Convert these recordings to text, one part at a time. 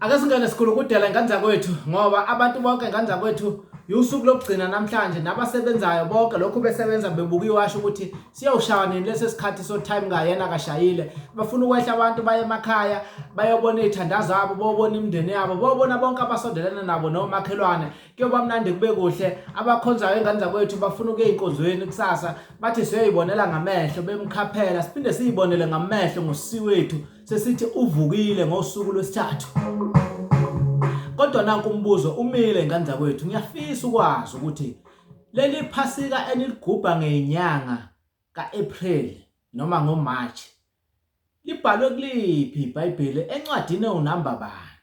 Ake singene sikhulukudela ngane zakwethu ngoba abantu bonke ngane zakwethu yusuku lokugcina namhlanje nabasebenzayo bonke lokhu besebenza bebuka iwashi ukuthi siyawushaya nini lesi sikhathi so time kayena akashayile. Bafuna ukwehla abantu baye emakhaya bayobona iy'thanda zabo, bobona imindeni yabo, bobona bonke abasondelene nabo nomakhelwane. Kuyoba mnandi kube kuhle. Abakhonzayo ingane zakwethu bafuna ukuya ey'nkonzweni kusasa, bathi siyoyibonela ngamehlo bemkhaphela, siphinde siyibonele ngamehlo ngosisi wethu sesithi uvukile ngosuku lwesithathu. Kodwa nanku umbuzo umile ingane zakwethu, ngiyafisa ukwazi ukuthi leli Phasika eniligubha ngenyanga ka-April noma ngoMarch libhalwe kuliphi iBhayibheli encwadini ewunamba bani?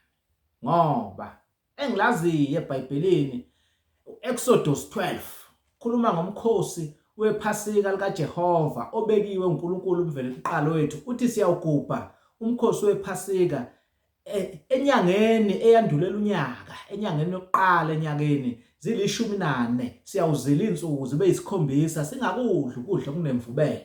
Ngoba engilaziyo eBhayibhelini u-Exodus 12 khuluma ngomkhosi wePhasika likaJehova obekiwe uNkulunkulu umveliqalo wethu, uthi siyawugubha umkhosi wePhasika e, enyangeni eyandulela unyaka, enyangeni yokuqala enyakeni zilishumi nane siyawuzila insuku zibe yisikhombisa singakudli ukudla okunemvubelo.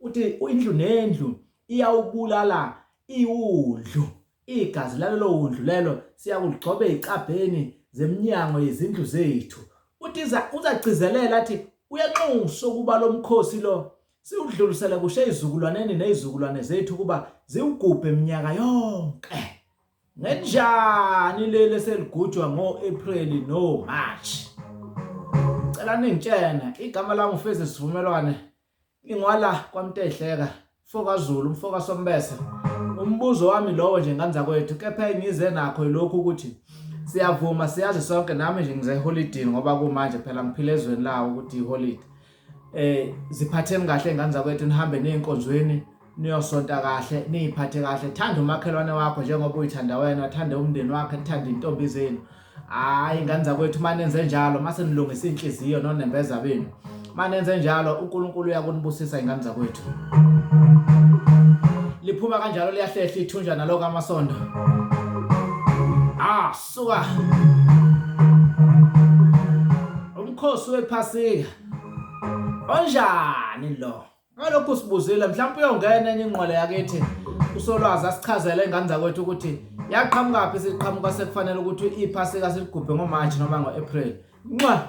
Uthi indlu nendlu iyawubulala iwundlu, igazi lalelo wundlu lelo siyakuligcoba ezicabheni zeminyango yezindlu zethu. Uthi uzagcizelela athi uyanxusa ukuba lo mkhosi lo siwudlulisele kushe ezizukulwaneni nezizukulwane zethu ukuba ziwugubhe minyaka yonke. Ngenjani leli eseligujwa ngo-April no-March? Cela ningitshene igama lami uFezi Sivumelwane. Ngingwala kwaMtehleka, mfoka Zulu, mfoka Sombese. Umbuzo wami lowo nje ngane zakwethu, kepha engize nakho yilokhu ukuthi siyavuma siyazi sonke, nami nje ngize eholidini ngoba kumanje phela ngiphila ezweni lawo ukuthi iholide. Eh ziphatheni kahle ngane zakwethu, nihambe ney'nkonzweni niyosonta kahle, niyiphathe kahle. Thanda umakhelwane wakho njengoba uyithanda wena, thande umndeni wakhe, nithande iy'ntombi zenu. Hayi ngane zakwethu, uma nenze njalo, uma senilungisa iy'nhliziyo nonembeza benu, uma nenze njalo uNkulunkulu uyakunibusisa ingane zakwethu. Liphuma kanjalo liyahlehla ithunja naloko amasondo. Ah, suka. Umkhosi wePhasika. Onjani lo? Ngalokhu sibuzile mhlawumbe uyongena enye ingqwele yakithi uSolwazi asichazele ingane zakwethu ukuthi yaqhamukaphi siqhamuka sekufanele ukuthi iPhasika siligubhe ngoMarch noma ngo-April. Nxa.